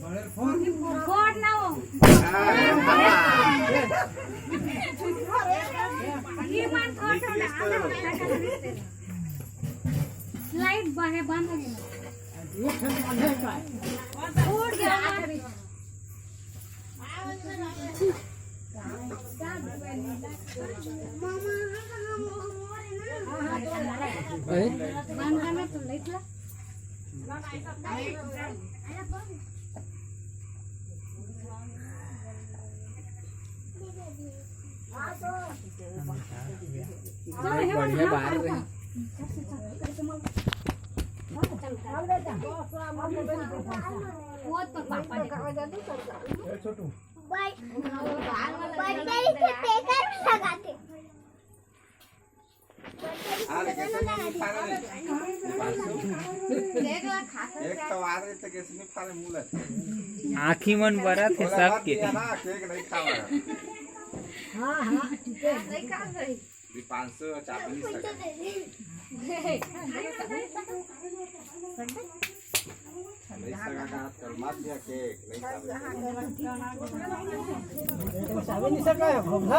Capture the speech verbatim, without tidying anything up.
कोट ना हो। ये मन कोट ना। लाइट बहे बंद हो गया। ये ठंड बंद है का? उड़ गया। बढ़िया बाहर रहे। वो तो पापा ने। बर्थडे के पेपर भी लगाते। अरे, कैसे नहीं खा रहे? एक तो आ रहे थे, कैसे नहीं खा रहे? मुंह लग आँखी मन बरत हे बोला, मत सबके। दिया ना, केक नहीं खावा। हाँ, हाँ, ठीक है। दीपांशु चाबी नहीं सका। नहीं सका का हाथ कर, मत दिया केक, नहीं सका। चाबी नहीं सका है, घूमना